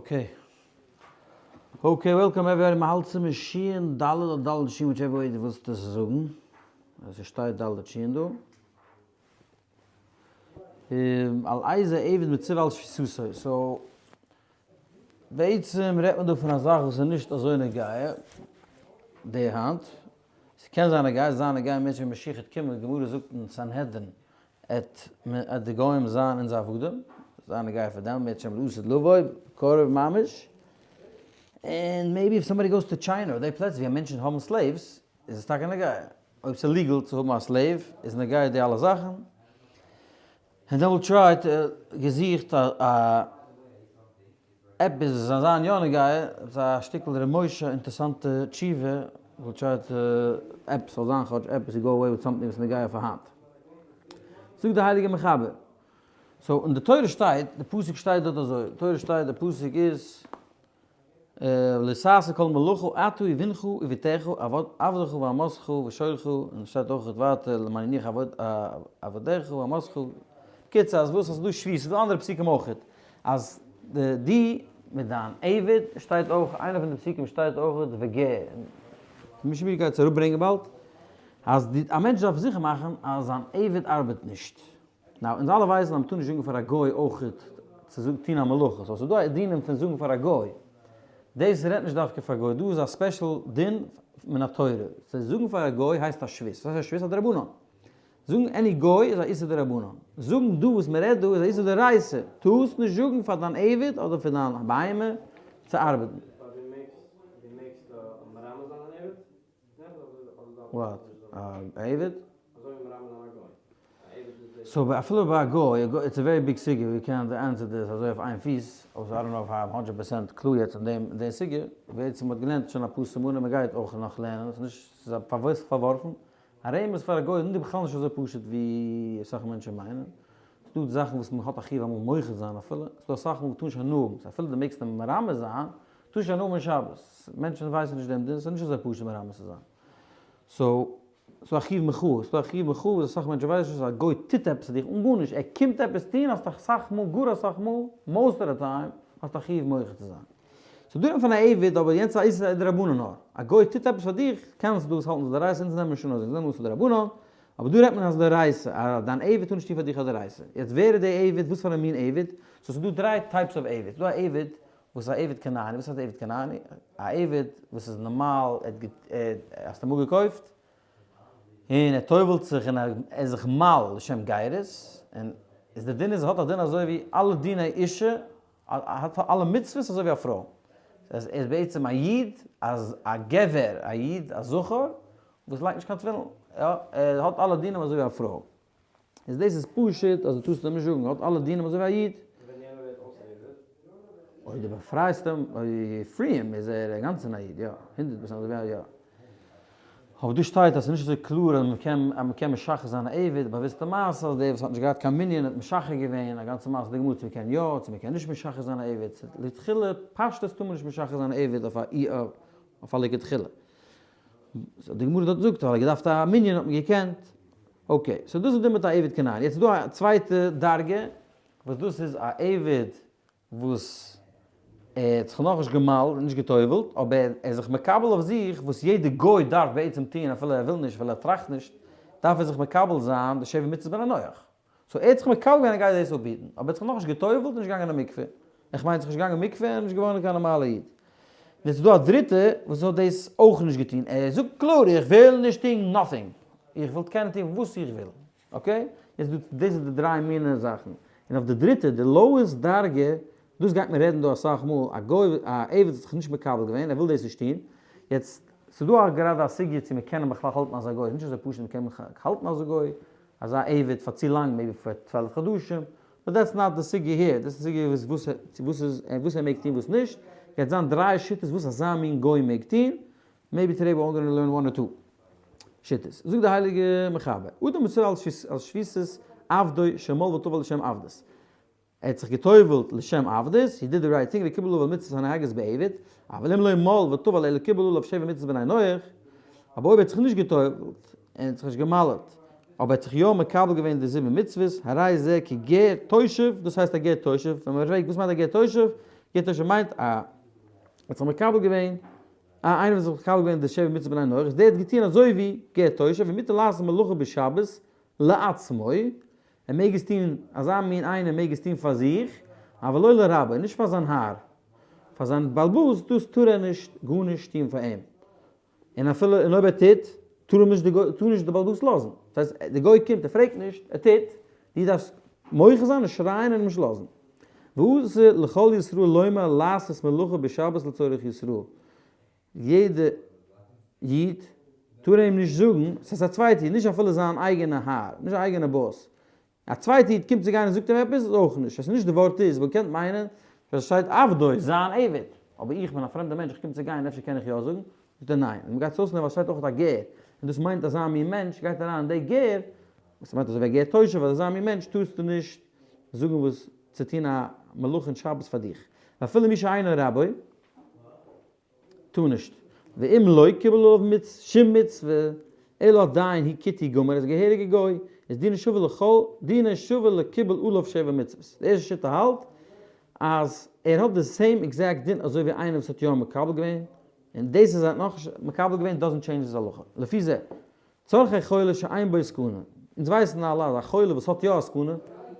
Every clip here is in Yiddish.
Okay. Okay, welcome everybody, מ'האלט צו שין ד' אדער ד' שין, whichever way דו ווילסט עס זאגן. עס שטייט ד' שין דא. על איזה עבד מצווה על שביתתו. So, בעצם רעדט מען דא פון א זאך וואס איז נישט אזוי נוגע די היינט. ס'קען זיין נוגע, זיין נוגע מער ווען משיח וועט קומען, די גמרא זאגט אין סנהדרין, עט עט די גוים זיין אונז עבדים, זיין נוגע פאר דעם, אם ירצה השם לעתיד לבוא, קרוב ממש, און maybe if somebody goes to China אדער די פלעצער ווי מענטשן האבן slaves, איז עס טאקע נוגע, אויב ס'איז legal צו האבן א slave איז נוגע די אלע זאכן, און דען we'll try to געזוכט א עפעס וואס זאל זיין יא נוגע, עפעס א שטיקל ר' משה אינטערסאנטע תשובה, we'll try to עפעס זאל זיין כאטש עפעס to go away with something וואס איז נוגע פאר היינט. זאגט די הייליגע מחבר. So אין די תורה שטייט, די פסוק שטייט דארט אזוי, די תורה שטייט די פסוק איז לא תעשה כל מלאכה אתה ובנך ובתך עבדך ואמתך ושורך, און שטייט אויך ווייטער למען ינוח עבדך ואמתך, בקיצור אז וואס אז ס'דא שביתה, ס'דא אנדערע פסוקים אויך, אז די מיט דיין עבד שטייט אויך, איינע פון די פסוקים שטייט אויך וגר, משנה ברורה גייט עס אראפברענגען באלד, אז א מענטש דארף זיכער מאכן אז זיין עבד ארבעט נישט. Now, אונז אלע ווייסן אז מ'טאר נישט זאגן פאר א גוי אויכעט צו זאגן טון א מלאכה, so ס'איז דא א דינים פון זאגן פאר א גוי, דאס רעדט נישט דווקא פאר גוי, דא איז א special דין מן התורה, צו זאגן פאר א גוי הייסט א שבות, וואס הייסט א שבות? א דרבנן. זאגן any גוי איז א איסור דרבנן. זאגן דא וואס מ'רעדט דא איז א איסור דאורייתא, טארסט נישט זאגן פאר דיין עבד אדער פאר דיין בהמה צו ארבעטן. What? א עבד? So אפילו ביי א גוי, it's a very big סוגיא, ווי קען answer this אזוי אויף איין פיס, also I don't know if I'm hundred percent קלאר יעצט אין דעם די סוגיא, בעצם מ'האט געלערנט שוין אפאר סימנים מ'גייט אויך נאך לערנען, ס'איז נישט ס'איז א פארוואס פארווארפן, א רמז פאר א גוי איז נישט בכלל נישט אזוי פשוט ווי אסאך מענטשן מיינען, ס'דא זאכן וואס מ'האט א חיוב אמאל מוחה זיין אפילו, ס'דא אסאך מאל מ'טאר נישט הנאה האבן, אפילו דו מעגסט אים מרמז זיין, טאר נישט הנאה האבן שבת, מענטשן ווייסן נישט דעם דין, ס'איז נישט אזוי פשוט מרמז צו זיין. So, ס'דא א חיוב מחאה, ס'דא א חיוב מחאה וואס אסאך מענטשן ווייסן נישט אז א גוי טוט עפעס צו דיך אן גארנישט, ער קומט עפעס טון, האסט אסאך מאל, גאר אסאך מאל, most of the time, האסט א חיוב מוחה צו זיין. ס'דא דין פון א עבד, אבער יענץ איז א דרבנן נאר. א גוי טוט עפעס פאר דיך, קענסט דאס האלטן ס'איז דאורייתא, אונז נעמען נישט אן אזוי, אונז נעמען אן ס'איז דרבנן, אבער דא רעדט מען אז דאורייתא, אז דיין עבד טאר נישט טון פאר דיך א דאורייתא. יעצט ווער איז די עבד, וואס פאר א מין עבד? So ס'דא דריי types of עבד. ס'דא א עבד וואס איז א עבד כנעני? וואס הייסט עבד כנעני? א עבד וואס איז נארמאל, ער האט האסט אים אפגעקויפט, און ער טובל'ט זיך און ער איז זיך מל לשם גירות, און איז די דין איז ער האט א דין אזוי ווי אלע דיני אישה, ער האט אלע מצוות אזוי ווי א פרוי. ער איז בעצם א איד, א גבר, א איד, א זכר, וואס לייגט נישט קיין תפילין. יא, ער האט אלע דינים אזוי ווי א פרוי. איז דאס איז פשוט אז דו טארסט אים נישט זאגן, ער האט אלע דינים אזוי ווי א איד. און ווען יענער ווערט אויס עבד? אויב דו באפרייסט אים, אויב you free אים, איז ער אינגאנצן א איד, יא, 100% אזוי ווי א יא. אבער דא שטייט אז ס'איז נישט אזוי קלאר אז מ'קען אז מ'קען משחרר זיין א עבד, באוויסטע מעשה אז דער וואס האט נישט געהאט קיין מנין האט משחרר געווען, א גאנצע מעשה די גמרא צו מ'קען יא צו מ'קען נישט משחרר זיין א עבד, לכתחילה פשטות טאר מען נישט משחרר זיין א עבד אויף א אויף א לכתחילה. די גמרא דארט זאגט ווייל ער האט געדארפט א מנין האט מען געקענט. Okay, so דאס איז די מיט א עבד כנעני. יעצט איז דא א צווייטע דרגה, וואס דאס איז א עבד וואס ער האט זיך נאכנישט גע'מל'ט און נישט גע'טובל'ט, אבער ער איז זיך מקבל אויף זיך וואס יעדע גוי דארף בעצם טון אפילו ער וויל נישט, אפילו ער טראכט נישט, דארף ער זיך מקבל זיין די שבע מצוות בני נח. So ער האט זיך מקבל געווען ער גייט דאס אפהיטן, אבער ער האט זיך נאכנישט גע'טובל'ט און נישט געגאנגען אין מקווה. איך מיין זיך נישט געגאנגען אין מקווה און נישט געווארן קיין נארמאלע איד. און יעצט איז דא א דריטע וואס האט דאס אויך נישט געטון, ער זאגט קלאר איך וויל נישט טון nothing, איך וויל קענען טון וואס איך וויל, okay? יעצט דא דאס איז די דריי מינע זאכן, און אויף די דריטע די lowest דרגה, דאס גייט מען רעדן דא אסאך מאל, א גוי א עבד האט זיך נישט מקבל געווען, ער וויל דאס נישט טון, יעצט ס'איז דא גראדע א סוגיא צו מען קען אים בכלל האלטן אזא גוי, ס'איז נישט אזוי פשוט מען קען אים האלטן אזא גוי, אזא עבד פאר צו לאנג, maybe פאר 12 חדשים, but that's not די סוגיא here, דאס איז די סוגיא וואס וואס וואס איז וואס ער מעג טון וואס נישט, גייט זיין דריי שיטות וואס אזא מין גוי מעג טון, maybe today we're only gonna learn one or two שיטות. זאגט די הייליגע מחבר, אדם מצווה על שביתת עבדו שמל וטבל לשם עבדות. ער האט זיך גע'טובל'ט לשם עבדות, he did the right thing וקיבל עליו מצוות הנוהגות בעבד, אבל אם לא מל וטבל אלא קיבל עליו שבע מצוות בני נח, אבער אויב ער האט זיך נישט גע'טובל'ט און האט זיך נישט גע'מל'ט, אבער ער האט זיך יא מקבל געווען די זיבן מצוות, הרי זה כגר תושב, דאס הייסט א גר תושב, ווען מען פרעגט וואס מיינט א גר תושב? גר תושב מיינט א האט זיך מקבל געווען א איינער וואס האט זיך מקבל געווען די שבע מצוות בני נח, איז דער האט געטון אזוי ווי גר תושב ומותר לעשות מלאכה בשבת לעצמו, ער מעג עס טון, אזא מין איינער מעג עס טון פאר זיך, אבל לא לרבו, נישט פאר זיין האר, פאר זיין בעל הבית, דאס טאר ער נישט גארנישט טון פאר אים, און אפילו און אויב ער טוט, טאר אים נישט די גוי, טאר נישט די בעל הבית לאזן, דאס הייסט, די גוי קומט, ער פרעגט נישט, ער טוט, דו דארפסט מוחה זיין און שרייען און אים נישט לאזן. ואסור לכל ישראל לומר לעשות מלאכה בשבת לצורך ישראל, יעדע איד טאר אים נישט זאגן, ס'איז א צווייטע איד, נישט אפילו זיין אייגענע האר, נישט זיין אייגענע boss, א צווייטע איד קומט צו גיין און זאגט אים עפעס איז אויך נישט, עס איז נישט די ווארט איז, מען קען מיינען אז עס שטייט עבדו, זיין עבד, אבער איך בין א פרעמדע מענטש איך קום צו גיין אפשר קען איך יא זאגן, זאגט ער ניין, און מען גייט עס אויסלערנען ווייל עס שטייט אויך א גר, און דאס מיינט אזא מין מענטש גייט אריין אין די גר, וואס מיינט אזוי ווי א גר תושב, אז אזא מין מענטש טארסטו נישט זאגן וואס צו טון א מלאכה אין שבת פאר דיך, ואפילו מי שאינו רבו. טאר נישט, ואם לא קיבל עליו שום מצוה, אלא עדיין הוא כותי גמור, ער איז א געהעריגע גוי, איז דינו שווה לכל, דינו שווה לקיבל עליו שבע מצוות. די ערשטע שיטה האלט אז ער האט די same exact דין אזוי ווי איינער וואס האט יא מקבל געווען, און דאס אז ער האט נאכנישט מקבל געווען doesn't change his הלכה. לפי זה, צרכי חולה שאין בו סכנה. אונז ווייסן אלע אז א חולה וואס האט יא א סכנה,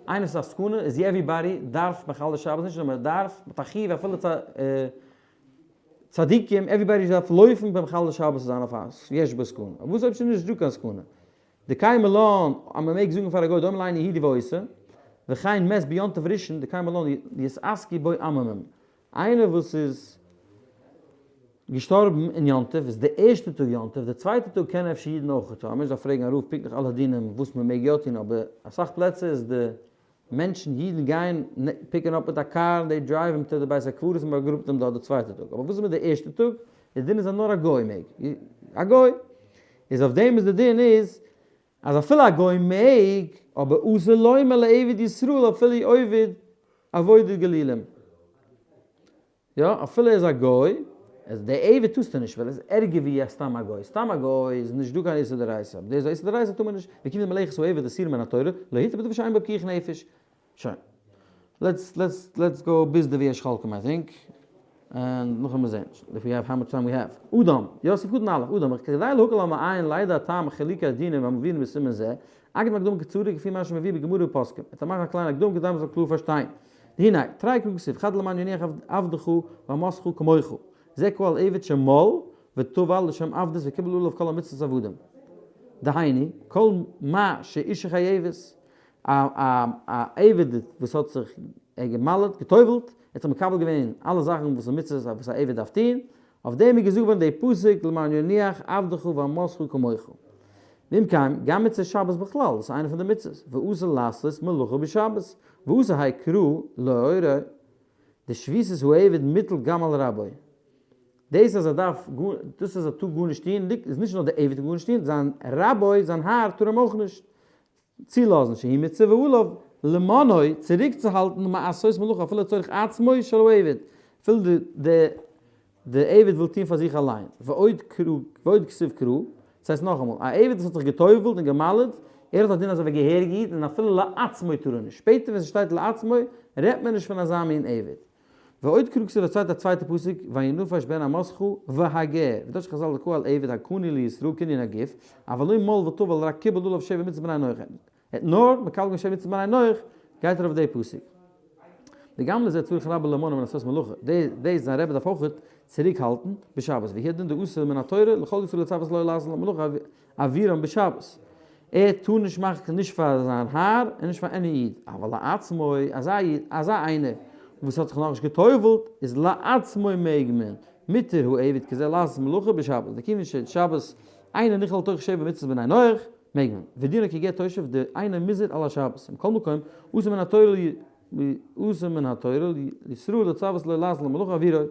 איינער וואס איז א סכנה איז everybody דארף מחלל שבת, נישט נאר מען דארף, מען האט א חיוב אפילו צדיקים, everybody דארף לויפן ביים מחלל שבת צו זיין אויף א יש בו סכנה. אבער וואס אויב ס'איז נישט דא קיין סכנה? דקיימא לן אז מען מעג זאגן פאר א גוי דאמר ליה יהודי ועושה, וכן מת ביום טוב ראשון דקיימא לן יתעסקו בו עממים. איינער וואס איז געשטארבן אין יום טוב איז די ערשטע טאג יום טוב, די צווייטע טאג קענען אפשר אידן אויך, א מענטש דארף פרעגן א רב פונקטליך אלע דינים וואס מען מעג יא טון, אבער אסאך פלעצער איז די מענטשן, אידן גייען pick ן up מיט א קאר און they drive אים to די בית הקברות און באגראבט אים דארט די צווייטע טאג, אבער וואס איז מיט די ערשטע טאג, די דין איז אז נאר א גוי מעג, א גוי, איז אויף דעם איז די דין איז אז אפילו א גוי מעג, אבער אסור לומר לעבד ישראל אפילו עובד עבודת גלילים. יא, אפילו ער איז א גוי, איז די עבד טארסטו נישט, ווייל ער איז ערגער ווי א סתם א גוי, סתם א גוי איז נישט דא קיין איסור דאורייתא, אבער דאס איז א איסור דאורייתא טאר מען נישט, וכיוון דמלאכת העבד אסורה מן התורה, לא הותר בדבר שאין בו פיקוח נפש. שוין. Let's let's let's go ביז די ויש חולקים I think, און נאכדעם מיר זעהן, if we have how much time we have. אדם, יוסף קטן א', אדם, כדי להקל על המעיין לידע טעם חילוקי הדינים והמובאים בסימן זה, אקדים הקדמה קצרה כפי מה שמביא בגמרא ופוסקים. ער מאכט א קליינע הקדמה כדי מ'זאל קלאר פארשטיין. והנה, תרי קרא כתיב, חד למען ינוח עבדך ואמתך כמוך. זה קאל עבד שמל וטבל לשם עבדות וקיבל עליו כל המצוות עבדים. דהיינו, כל מה שאישה חייבת, א עבד וואס האט זיך גע'מל'ט, גע'טובל'ט, ער האט זיך מקבל געווען אלע זאכן וואס איז מצוות וואס א עבד דארף טון, אויף דעם איז געזאגט געווארן די פסוק למען ינוח עבדך ואמתך כמוך. ואם כן, גם מצוות שבת בכלל, דאס איז איינע פון די מצוות, ואסור לעשות מלאכה בשבת, ואסור האי קרא לאורו, דשביתת העבד מוטל גם על רבו. דאס אז ער דארף גאר, דאס אז ער טאר גארנישט טון, איז נישט נאר די עבד טאר גארנישט טון, זיין רבו, זיין האר, טאר אים אויך נישט צולאזן, שהוא מצווה עליו למנעו, צוריקצוהאלטן מעשות מלאכה אפילו לצורך עצמו של העבד, אפילו די די עבד וויל טון פאר זיך אליין, ועוד קרא ועוד כתיב קרא, דאס הייסט נאכאמאל, א עבד וואס האט זיך גע'טובל'ט און גע'מל'ט, ער האט א דין אזוי ווי א געהעריגע איד און אפילו לעצמו טאר ער נישט, שפעטער ווען ס'שטייט לעצמו רעדט מען נישט פון אזא מין עבד. ועוד קרא כתיב דערציילט א צווייטע פסוק, וינפש בן אמתך והגר, ודרשו חז"ל דקאי על עבד הקנוי לישראל קנין הגוף, אבל לא מל וטבל רק קיבל עליו שבע מצוות בני נח, ער האט נאר מקבל געווען שבע מצוות בני נח, גייט ער אויף די פסוק. וגם לזה צריך רבו למנעו מן עשות מלאכה, דאס זיין רבי דארף אויך צוריק האלטן בשבת, והוא הדין דאסור מן התורה לכל ישראל לצוות לא לעשות מלאכה עבורם בשבת, ער טאר נישט מאכן נישט פאר זיין האר און נישט פאר any איד, אבל לעצמו, אזא איד, אזא איינער וואס האט זיך נאכנישט גע'טובל'ט, איז לעצמו מעג מען, מותר העבד כזה לעשות מלאכה בשבת, דכיוון ששבת אינו נכלל תוך שבע מצוות בני נח, מעג מען, ודינו כגר תושב דאינו מוזהר על השבת, ומכל מקום, אסור מן התורה אסור מן התורה לישראל לצוות לא לעשות מלאכה עבורו,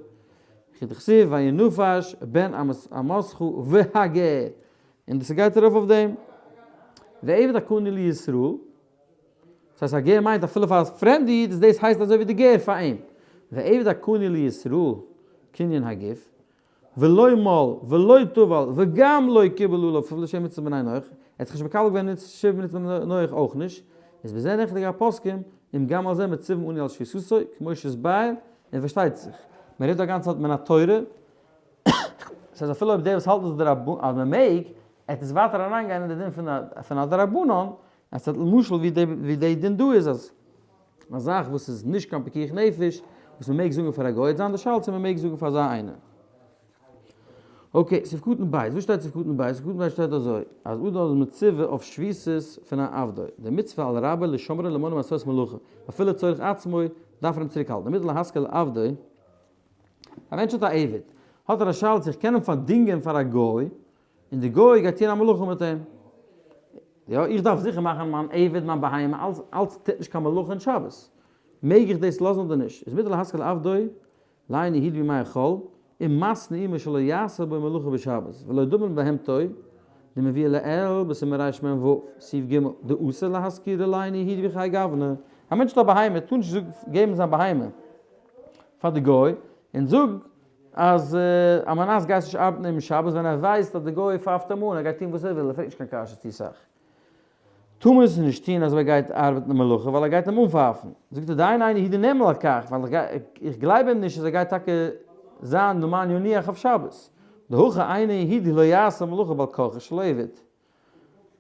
כדכתיב וינפש בן אמתך והגר, און דאס גייט ארויף אויף דעם ועבד הקנוי לישראל, דאס הייסט א גר מיינט אפילו פאר א פרעמדע איד איז דאס הייסט אזוי ווי די גר פאר אים, ועבד הקנוי לישראל קנין הגוף, ולא מל ולא טבל וגם לא קיבל עליו אפילו שבע מצוות בני נח, ער האט זיך נישט מקבל געווען שבע מצוות בני נח אויך נישט, איז בזה נחלקו הפוסקים אם גם על זה מצווין אנו על שביתתו, כמו שהתבאר. און פארשטייט זיך, מען רעדט דא א גאנצע צייט מן התורה, ס'איז אפילו אויב דער וואס האלט אז דרבנן אז מען מעג, עט עס ווייטער אריינגיין אין די דין פון א דרבנן, עס האט למשל ווי די דין דא איז אז א זאך וואס איז נישט קיין פיקוח נפש וואס מען מעג זאגן פאר א גוי, עט זיין די שאלה צו מען מעג זאגן פאר אזא איינער. okay, סעיף קטן ב', וואס שטייט סעיף קטן ב'? סעיף קטן ב' שטייט אזוי, אז אדם איז מצווה אויף שביתות פון א עבדו, די מצוה על רבו לשמרו למנעו מעשות מלאכה, אפילו לצורך עצמו דארף ער אים צוריק האלטן, דמותר להשכיר לעבדו, א מענטש האט א עבד, האט ער א שאלה צו איך קען אים פארדינגען פאר א גוי, און די גוי גייט טון א מלאכה מיט אים. יא, איך דארף זיכער מאכן מיין עבד, מיין בהמה, אלץ אלץ טוט נישט קיין מלאכה אין שבת. מעג איך דאס לאזן אדער נישט? איז מותר להשכיר לעבדו לעיני היד בימי החול, ומתנה עמו שלא יעשה בו מלאכה בשבת, ולא דומה לבהמתו, דמביא לעיל בסימן רמ ו, סעיף ג', דאסור להשכירה לעיני היד בכהאי גוונא, א מענטש האט א בהמה, טאר נישט געבן זיין בהמה פאר די גוי, און זאג אז על מנת גייסט נישט ארבעטן אום שבת ווען ער ווייסט אז די גוי פייפט אים אן, ער גייט טון וואס ער וויל, ער פרעגט נישט קיין קשיות צו סאך. טאר מען עס נישט טון אז ער גייט ארבעטן די מלאכה ווייל ער גייט אים אנפייפן. זאגט ער דיין איינער הידי נאמן על כך, ווייל איך גלייב אים נישט אז ער גייט טאקע זיין למען ינוח אויף שבת. דהכא אינו יהודי לא יעשה מלאכה בעל כרחו של עבד.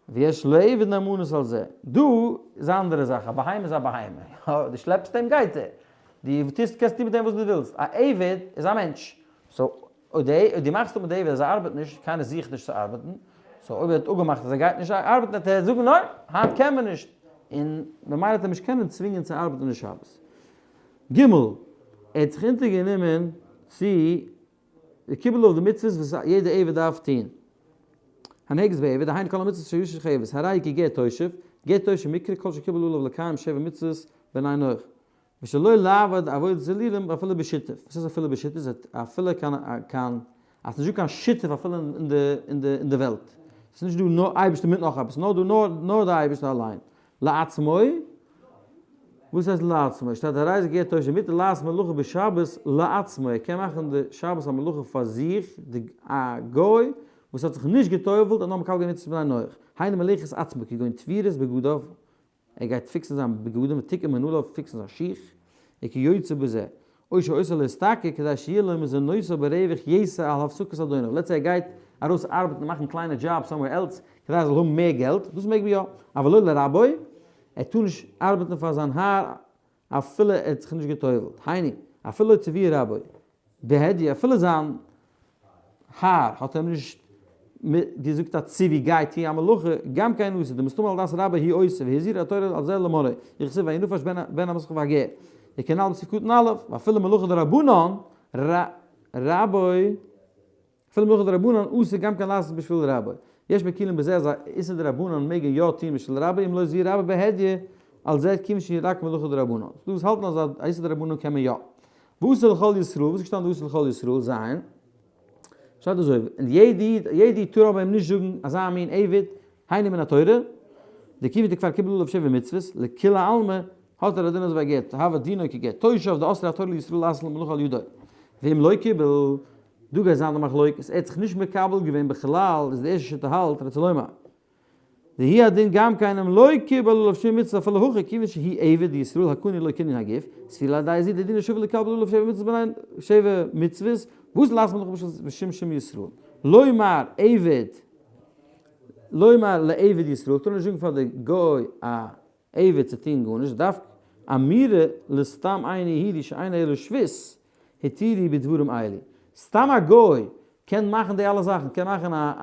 ויש לעבד נאמנות על זה. דא איז א אנדערע זאך, א בהמה איז א בהמה. יא, דו שלעפסט אים גייט ער. דו טוסט קענסט טון מיט אים וואס דו ווילסט. א עבד איז א מענטש. so אויב דו מאכסט אפ מיט די עבד אז ער ארבעט נישט, קיינער זוכט נישט צו ארבעטן, so אויב ער האט אפגעמאכט אז ער גייט נישט ארבעטן וועט ער זאגן ניין, היינט קען מען נישט, און ממילא וועט ער נישט קענען צווינגען צו ארבעטן אין שבת. ג. ער האט זיך אונטערגענומען צו די קיבל אויף די מצוות וואס יעדע עבד דארף טון. הנהגת בעבד, דהיינו כל המצוות שהישות חייבת, הרי כגר תושב, גר תושב מקרא כל שקיבל עליו לקיים שבע מצוות בני נח. ושלא לעבוד עבודת אלילים אפילו בשיתוף, וואס איז אפילו בשיתוף? אפילו קיין קיין אז ס'נישט דא קיין שיתוף אפילו אין די אין די אין די וועלט, ס'איז נישט דא נאר אייבערשטער מיט נאך עפעס, נאר דא נאר נאר די אייבערשטער אליין, לעצמו, וואס הייסט לעצמו? שטייט הרי זה כגר תושב מותר לעשות מלאכה בשבת לעצמו, ער קען מאכן די שבת א מלאכה פאר זיך, די א גוי וואס האט זיך נישט גע'טובל'ט און נאר מקבל געווען מצוות בני נח, היינו מלאכת עצמו כגון תפירת בגדיו, ער גייט פיקסן זיין בגדים ותיקון מנעליו פיקסן זיין שיך, וכיוצא בזה, או שעושה להשתכר כדי שיהיה לו מזונותיו ברווח יתר על הפסקת אדוניו, let's say ער גייט ארויס ארבעטן און מאכן קליינע jobs somewhere else כדי ער זאל האבן מער געלט, דאס מעג מען יא, אבל לא לרבו, ער טאר נישט ארבעטן פאר זיין האר אפילו ער האט זיך נישט גע'טובל'ט, היינו, אפילו לא ציווהו רבו, בהדיא, אפילו זיין האר האט אים נישט געזאגט א ציווי גיי טוה א מלאכה, גם כן אסור, דמסתמא על דעת רבו הוא עושה, והזהירה התורה על זה למנעו, דכתיב וינפש בן אמתך והגר, וכנ"ל בסעיף קטן א', ואפילו מלאכה דרבנן, רבו. אפילו מלאכה דרבנן אסור גם כן לעשות בשביל רבו. יש מקילים בזה אז א איסור דרבנן מעג ער יא טוהן בשביל רבו אם לא הזהיר רבו בהדיא על זה כיוון שהיא רק מלאכה דרבנן. ס'דא וואס האלטן אז א איסור דרבנן קען מען יא. ואסור לכל ישראל, וואס איז געשטאנען ואסור לכל ישראל? ז' שטייט אזוי, און יעדע איד, יעדע איד טאר אבער אים נישט זאגן אזא מין עבד, היינו מן התורה, דכיוון דכבר קיבל עליו שבע מצוות, לכולי עלמא, האט ער א דין אזוי ווי א גט, הוה דינו כגר תושב, דאסרה התורה לישראל לעשות מלאכה על ידו. ואם לא קיבל, דא גייט זיין די מחלוקת, ער האט זיך נישט מקבל געווען בכלל, איז די ערשטע שיטה האלט, רצה לומר, דהוא הדין גם כן אם לא קיבל עליו שום מצוה אפילו הכי כיוון שהוא עבד ישראל הקנוי לו קנין הגוף, סבירא ליה דעה זו דדינו שווה לקבל עליו שבע מצוות בני שבע מצוות, ואסור לעשות מלאכה בשם שם ישראל. לומר עבד, לומר לעבד ישראל, טאר נישט זאגן פאר די גוי א עבד צו טון גארנישט, דווקא אמירה לסתם אינו יהודי שאינו אלא שבות, התירו בדברים אלו. סתם א גוי קען מאכן די אלע זאכן, קען מאכן א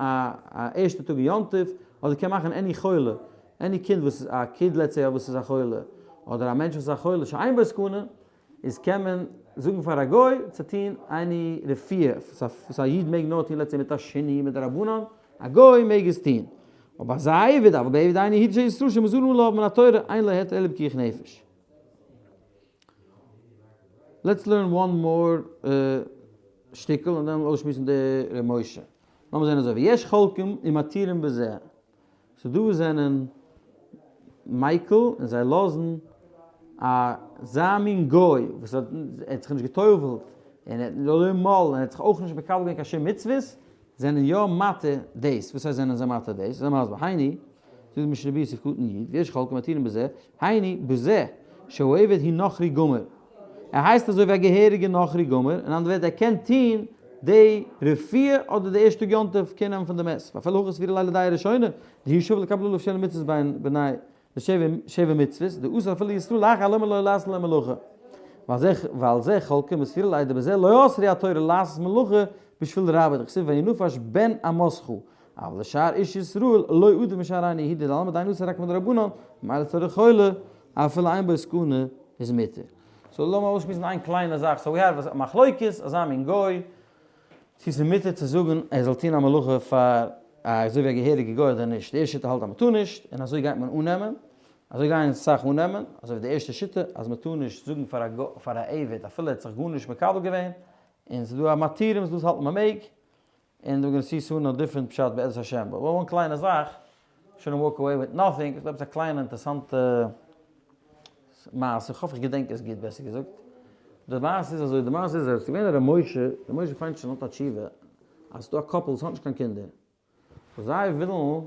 א ערשטע טאג אין יום טוב, אדער קען מאכן any חולה, any קינד וואס איז א kid let's say וואס איז א חולה, אדער א מענטש וואס איז א חולה שאין בו סכנה, איז קען מען זאגן פאר א גוי צו טון any רפואה וואס א איד מעג נאר טון let's say מיט א שינוי מדרבנן, א גוי מעג עס טון, אבער אזא עבד, אבל בעבד אינו יהודי של ישראל שמזרן עליו מן התורה אין לו היתר אלא בפיקוח נפש. Let's learn one more שטיקל און דאן אויסשמועסן די ר' משה. לאמיר זען אזוי, ויש חולקים ומתירים בזה. ס'דא וואס זענען מיקל און זיי לאזן אזא מין גוי וואס האט ער האט זיך נישט גע'טובל'ט און ער האט לא מל און ער האט זיך אויך נישט מקבל געווען קיין שום מצוות, זענען יא מתיר דאס. וואס הייסט זענען זיי מתיר דאס? זיי מסביר, היינו, זאגט די משנה ברורה סעיף קטן י, ויש חולקים ומתירים בזה, היינו, בזה, שהעבד הוא נכרי גמור. ער הייסט אזוי ווי א געהעריגע נכרי גמור, אין אנדערע ווערטער ער קען טוהן די רפואה אדער די ערשטע יום טוב קען נעמען פון די מת, ואפילו הכי סבירא ליה לדעה ראשונה, דהוא שווה לקבל עליו שבע מצוות בין בני שבע מצוות, דאסור אפילו ישראל לאחר הלומד לו לעשות לו מלאכה. ועל זה חולקים וסבירא ליה דבזה לא אסרה התורה לעשות מלאכה בשביל רבו, דכתיב וינפש בן אמתך, אבל לשאר איש ישראל לא עדיף משאר אינו יהודי דעלמא דאין אסור רק מדרבנן, ממילא צריך חולה אפילו אין בו סכנה איז מותר. so לאמיר אויסשמועסן איין קליינע זאך, so we have א מחלוקת, אזא מין גוי, צו ס'איז מותר צו זאגן ער זאל טון א מלאכה פאר א אזוי ווי א געהעריגע גוי אדער נישט, די ערשטע שיטה האלט אז מ'טאר נישט, און אזוי גייט מען אננעמען, אזוי גייען אסאך אננעמען, אזוי ווי די ערשטע שיטה אז מ'טאר נישט זאגן פאר א פאר א עבד אפילו ער האט זיך גארנישט מקבל געווען, און ס'איז דא א מתירים וואס האלטן מ'מעג, און we're gonna see soon a different פשט בעזרת השם, but one קליינע זאך, shouldn't walk away with nothing, איז דא עפעס א קליינע אינטערסאנטע מעשה, איך האף איך געדענק עס גוט בעסער געזאגט, די מעשה איז אזוי, די מעשה איז אז עס איז געווען ר' משה, ר' משה פיינשטיין האט א תשובה, אז ס'איז דא א couple וואס האט נישט קיין קינדער, זיי ווילן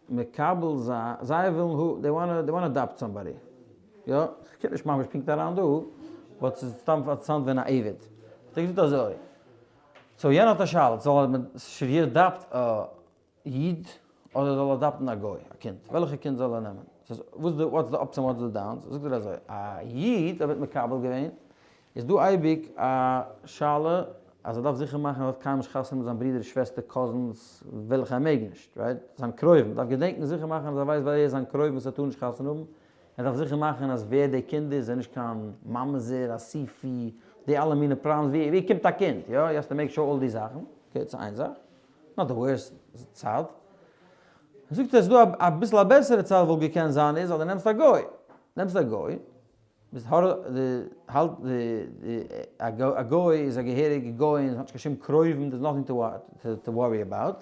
מקבל זיין, זיי ווילן they wanna, they wanna adopt somebody, יא, ס'קומט נישט ממש פונקט אריין דא, but ס'איז סתם אינטערעסאנט ווען א עבד האט ער געזאגט אזוי, so יענער האט א שאלה, זאל ער should he adopt א איד אדער זאל ער adopt ן א גוי, א קינד, וועלכע קינד זאל ער נעמען, ס'איז וואס די what's די ups און what's די downs, זאגט ער אזוי, א איד אויב ער האט מקבל געווען, איז דא אייביג א שאלה אז ער דארף זיכער מאכן אז ער האט קיינמאל נישט חתונה מיט זיין ברודער שוועסטער cousins וועלכע ער מעג נישט, right? זיין קרובים, דארף געדענקן זיכער מאכן אז ער ווייסט ווער איז זיין קרוב וואס ער טאר נישט חתונה האבן, ער דארף זיכער מאכן אז ווער די קינד איז איז נישט קיין ממזר, אסיפי, די אלע מיני problems, ווי ווי קומט א קינד, יא? you have to make sure all די זאכן, okay דאס איז איין זאך, not the worst צד. זאגט ער ס'איז דא אביסל א בעסערע צד וואלט געקענט זיין איז אז דו נעמסט א גוי, נעמסט א גוי, ביסט האר די האלט די די א גוי איז א געהעריגע גוי און האט נישט קיין שום קרובים there's nothing to worry about,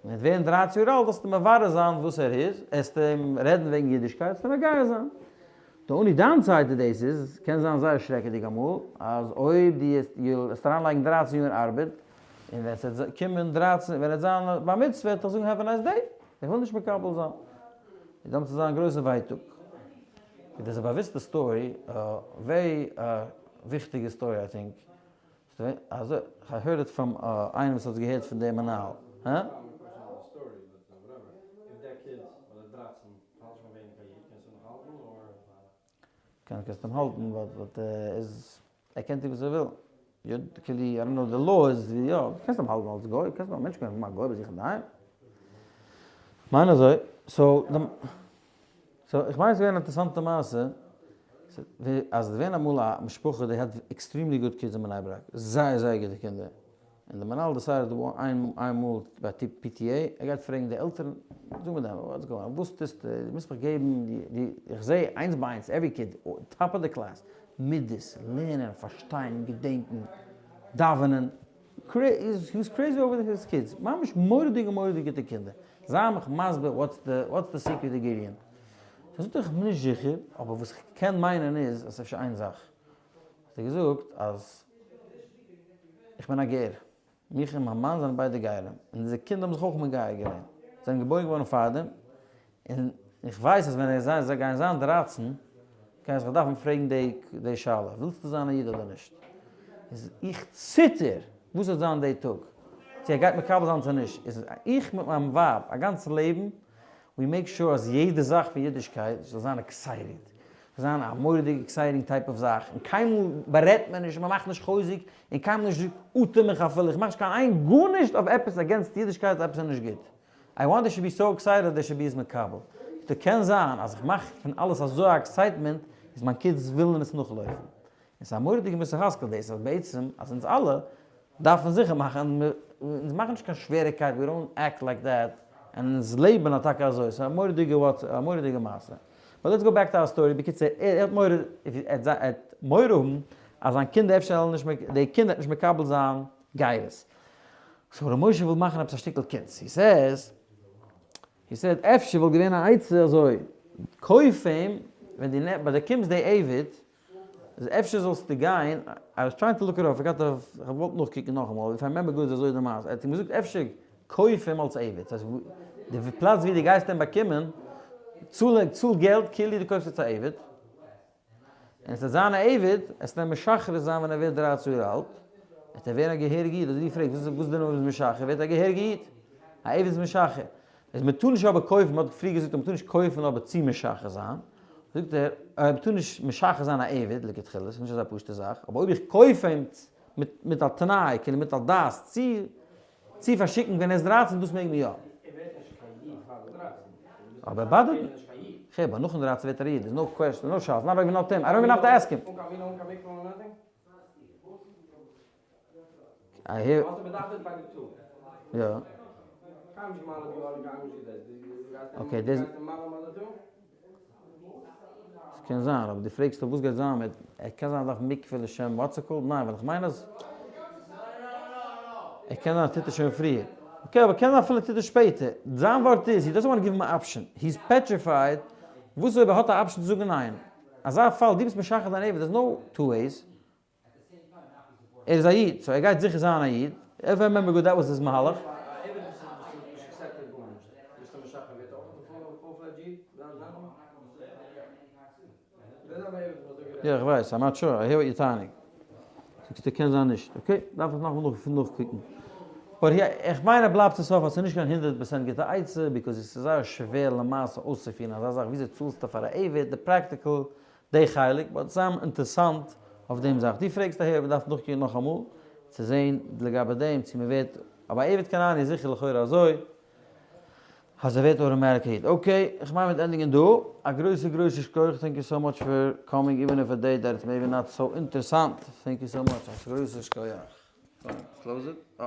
און וועט ווערן דרייצן יאר אלט זאלסטו מברר זיין וואס ער איז, עסטו אים רעדן וועגן אידישקייט עסטו מגייר זיין. די only downside to דאס איז, קען זיין זייער שרעקעדיג אמאל, אז אויב דו עסט אריינלייגן דרייצן יאר ארבעט, און ווען ס'וועט קומען דרייצן ווען ער וועט זיין בר מצוה וועט ער זאגן have a nice day, איך וויל נישט מקבל זיין. איז דאמאלטס וועט זיין גרויסע ווייטאג. דאס איז א באוויסטע story, א very וויכטיגע story I think, אזוי, I heard it from איינער וואס האט עס געהערט פון די מנהל. הא? קענסט אים האלטן but איז ער קען טון וואס ער וויל. יא, כאילו, I don't know די law איז ווי יא, קענסט אים האלטן אלס גוי, קענסט א מענטש קען האבן א גוי ביי זיך אינדערהיים. כ'מיין אזוי, so, so איך מיין ס'איז געווען א אינטערעסאנטע מעשה, אז ס'איז געווען אמאל א משפחה they had extremely good kids אין בני ברק, זייער זייער גוטע קינדער, און די מנהל decided איין מאל ביי PTA ער גייט פרעגן די עלטערן, זאג מיר דיין what's going on, וואס טוסטו, דו מוזט מיך געבן די, איך זע איינס ביי איינס every kid, top of the class, מידות, לערנען, פארשטיין, געדענקן, דאווענען, he was crazy over his kids, ממש מורא'דיגע מורא'דיגע גוטע קינדער, זיי מיך מסביר what's the secret ingredient, זאגט ער איך בין נישט זיכער, אבער וואס איך קען מיינען איז אז ס'איז אפשר איין זאך, האט ער געזאגט אז איך בין א גר, מיך און מיין מאן זענען ביידע גרים, און אונזערע קינדער האבן זיך אויך מגייר געווען, זיי זענען געבוירן געווארן פארדעם, און איך ווייס אז ווען זיי גייען זיין דרייצן, גייען זיך דארפן פרעגן די שאלה, ווילסטו זיין א איד אדער נישט? איז איך ציטער וואס וועט זיין די טאג, צו ער גייט מקבל זיין צו נישט, איז איך מיט מיין ווייב א גאנץ לעבן, we make sure אז יעדע זאך פון אידישקייט זאל זיין excited, זאל זיין א מורא'דיג exciting type of זאך, און קיינמאל בארעדט מען נישט, מען מאכט נישט חוזק, און קיינמאל נישט אטעם איך אפילו, איך מאך נישט קיין איין גארנישט אויף עפעס against אידישקייט אז עפעס איז נישט גוט. I want they should be so excited they should be איז מקבל. דא קען זיין אז איך מאך פון אלעס אזוי א excitement איז מיין kids ווילן עס נאכלויפן. און ס'איז א מורא'דיגע מוסר השכל דאס אז בעצם אז אונז אלע דארפן זיכער מאכן אז אונז מאכן נישט קיין שוועריקייט we don't act like that און אונז לעבן א טאקע אזוי. ס'איז א מורא'דיגע ווארט א מורא'דיגע מעשה. but let's go back to our story בקיצור ער האט מורא ער האט מורא האבן אז זיין קינדער אפשר וועלן נישט די קינד וועט נישט מקבל זיין גירות. so ר' משה וויל מאכן עפעס א שטיקל קונץ, he says, he said אפשר וואלט געווען א עצה אזוי, קויף אים, ווען דו באקומסט די עבד, איז אפשר זאלסטו גיין, I was trying to look it up, איך האב געוואלט נאכקוקן נאכאמאל, if I remember good איז אזוי די מעשה, ער האט אים געזאגט אפשר קויף אים אלס עבד, ס'הייסט די פלאץ ווי דו גייסט אים באקומען, צאל געלט כאילו דו קויפסט יעצט א עבד. און עס וועט זיין א עבד, עס וועט אים משחרר זיין ווען ער ווערט 13 יאר אלט, וועט ער ווערן א געהעריגע איד, אזוי דו פרעגסט וואס איז די נאמען משחרר, ווערט א געהעריגע איד, א עבד איז משחרר, איז מען טאר נישט אבער קויפן, מען האט פריער געזאגט אז מען טאר נישט קויפן אבער צו משחרר זיין, זאגט ער, מען טאר נישט משחרר זיין א עבד לכתחילה, ס'איז נישט אזא פשוטע זאך, אבער אויב איך קויף אים מיט א תנאי, כאילו מיט א דעת צו פארשיקן ווען ער איז 13, דאס מעג מען יא. ער ווערט נישט קיין איד פאר די 13. אבער באדערט נישט. אבער נאכן 13 ווערט ער א איד, there's no question, no שאלה, not even up to him, I don't even have to ask him. אן קיין מילה, אן קיין מקווה, אן nothing? I hear. האסט באדאכט ביי די טאג. יא. קיינמאל נישט געמאלעט געווארן, קיינמאל נישט געדעסט. Okay, דאס. ס'קען זיין, אבער דו פרעגסט דאך וואס גייט זיין מיט, ער קען זיין ער דארף מקווה לשם what's it called? ניין, ווייל איך מיין אז ער קען זיין ער טוט עס שוין פריער. Okay, אבער קען זיין אפילו ער טוט עס שפעטער. זיין ווארט איז, he doesn't want give him an option. He is petrified, וואס אויב ער האט א option צו זאגן ניין? אזא פאל, דו ביסט משחרר דיין עבד, there's no two ways. ער איז א איד, so ער גייט זיכער זיין א איד. If I remember good, that was his מהלך. א עבד וואס איז נישט accepted גארנישט, ביסטו משחרר ווערט אויך די full fledged איד? יא איך ווייס, I'm not sure, I hear what you're טענה'נג. זאגסטו קען זיין נישט, okay, דארף איך נאכאמאל נאכקוקן. But יא, איך מיין ער בלייבט צו סוף אז ס'איז נישט קיין 100% גוטע עצה, because עס איז זייער שווער למעשה אויסצופירן אזא זאך, וויאזוי צאלסטו פאר א עבד, די practical, די חלק, but ס'איז אינטערסאנט אויף דעם זאך. דו פרעגסט אהער, מ'דארף נאכקוקן נאכאמאל, צו זען לגבי דעם, צו מ'ווערט, אבער א עבד כנעני איז זיכער לכאורה אזוי, אז ער ווערט automatic א איד. Okay, איך מיין מיט ענדיגן דא. א גרויסע גרויסע שכוח, thank you so much for coming, even if a day that it's maybe not so אינטערסאנט. Thank you so much, א גרויסע שכוח. Close it.